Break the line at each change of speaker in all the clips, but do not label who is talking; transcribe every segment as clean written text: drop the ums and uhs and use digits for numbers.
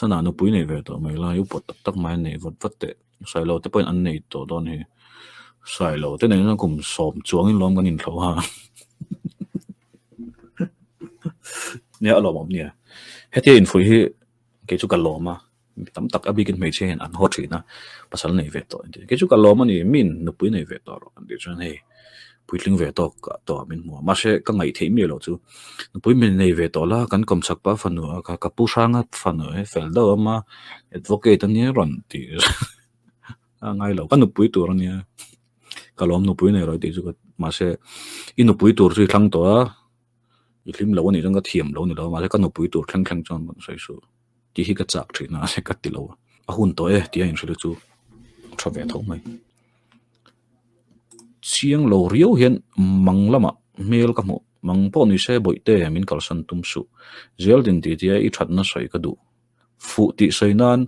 Sana nupui nei ve tawh mai lai upa tak tak mai an nei vat vat teh. Sailo te pawhin an nei tawh dawn hi. Sailo te nena kum sawm chuangin lawm kan inthlauh ha. Nia a lawmawm nia. Hetia infuih hi kei chu ka lawm a, mi tam tak a bikin hmeichhia hian an haw thin a, pasal nei ve tawh an ti. Kei chu ka lawm a ni, min nupui nei ve tawh rawh an tih chuan hei puitling ve tawk ah tawh ah min hmu a, mahse ka ngaih theih miah loh chu nupui min nei ve tawh la, kan kawmchhak pa fanu a ka pu hranga fanu hi fel deuh awm a, advocate a nia rawn tih a ngai lo, ka nupui tur a nia, ka lawm nupui nei rawh tih chu ka mahse i nupui tur chu i thlang tawh a, i hlim lo a nih chuan ka thiam lo a ni lo, mahse ka nupui tur thleng thleng chuan rawn sawi suh tih hi ka chak thin a, ka ti lo a, a hun tawh e tih a inhrilh chu a tha ve tho mai. Chiang lo riau hian mang lamah hmel ka hmuh, mang pawh ni se bawihte min kalsan tum suh. Zeldin tih tia i thatna sawi ka duh. Fuh tih sawi nan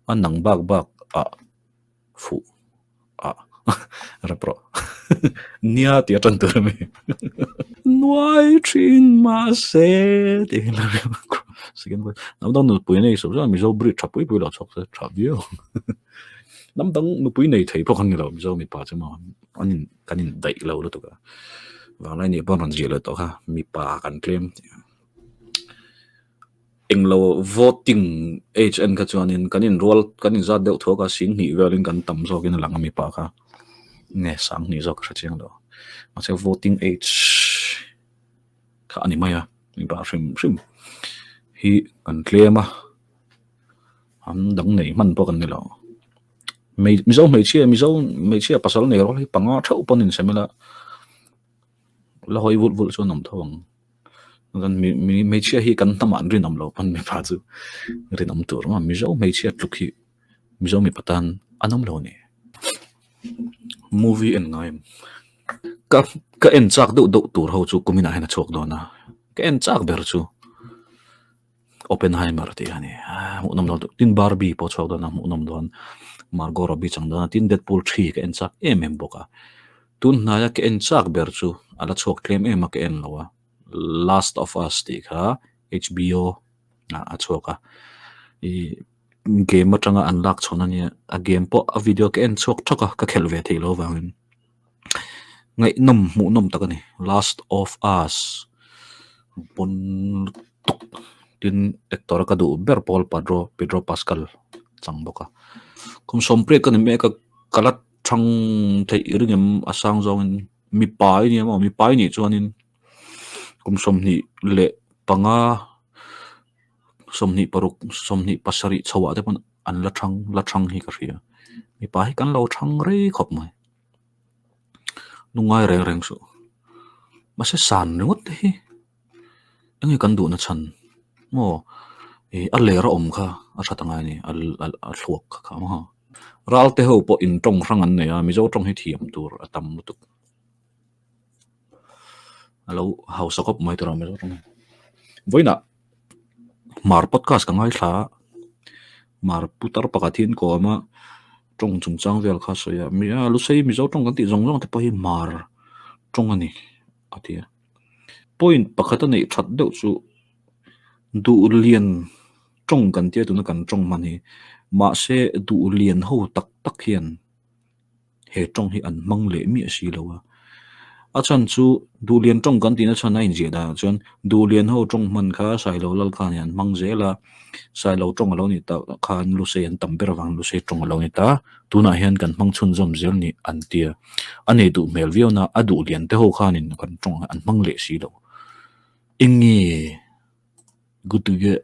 a nang bak bak ah fuh ah rap rawh. Nia tih a tan tur a mi. Nuai thin mahse tih hi la rem second voice. Hnam dang nupui nei suh chuan Mizo breed tha pui pui lo chhuak se tha viau. Hnam dang nupui nei thei pawh kan ni lo Mizo mipa chu maw an in kan in daih lo lutuk a vanglai nih pawh an rawn ziah leh tawh kha mipa kan tlem englo voting age en kha chuanin kan in rual kan in zat deuh thuak a sing hnih velin kan tam zawkin a lang a mipa kha nge sang hnih zawk ka hre chiang lo mahse voting age kha a ni mai a mipa hrim hrim hi kan tlem a. An dang nei hman pawh kan ni lo. Mizo hmeichhia Mizo hmeichhia pasal nei rawh hi panga theuh pawn insem ila la hawi vulh vulh chuan awm tho ang. Chuan hmeichhia hi kan hnamah an rinawm lo pawn mipa chu rinawm tur maw Mizo hmeichhia tluk hi Mizo mipa tan an awm lo a ni. Movie en ngai em? Ka ka en chak deuh deuh tur ho chu kuminah hian a chhuak dawn a, ka en chak ber chu. Oppenheimer tih a ni a hmuhnawm dawn tin Barbie pawh chhuak dawn a hmuhnawm dawn Margot Robbie chang dawn a tin Deadpool 3 ka en chak em em bawk a tun hnaia ka en chak ber chu a la chhuak tlem em a ka en lo a Last of Us tih kha HBO ah a chhuak a ih game atanga an lak chhawn a nia a game pawh a video ka en chhuak thak a ka khelh ve theih loh avangin ngaihnawm hmuhnawm tak a ni Last of Us pawn tuk tin actor a ka duh ber pawl Padro Pedro Pascal chang bawk a kum sawmpriat ka ni mek a ka la thang theih ring em a sang zawngin mipa i ni emaw mipa i nih chuanin kum 25 26 27 chhoah te pawn an la thang la thang hi ka hria mipa hi kan lo thang rei khawp mai. Lungngai reng reng suh. Mahse san ringawt te hi enge kan duhna chhan maw ih a ler a awm kha a tha ta ngai a ni a thluak kha kha maw ral te ho pawh in tawng hrang an nei a Mizo tawng hi thiam tur a tam lutuk a lo hausa khawp mai tur a Mizo tawng hi vawiinah Mar podcast ka ngaithla a Mar putar pakhat hi an kawm a tawng chungchang vel kha a sawi a mi a lusei Mizo tawng kan tih zawng zawng te pawh hi Mar tawng a ni a ti a point pakhat a neih that deuh chu duhlian tawng kan tia tuna kan tawng hman hi mahse duhlian ho tak tak hian he tawng hi an hmang leh miah si lo a. A chhan chu Duhlian tawng kan tihna chhan a inziah danah chuan Duhlian ho tawng hman kha Sailo lal khan an hmang zel a, Sailo tawng a lo ni ta khan Lusei an tam ber avangin Lusei tawng a lo ni ta, tunah hian kan hmang chhunzawm zel ni an ti a. A nei duh hmel viau na a Duhlian te ho khanin kan tawng an hmang leh si lo. Eng nge? Good to get.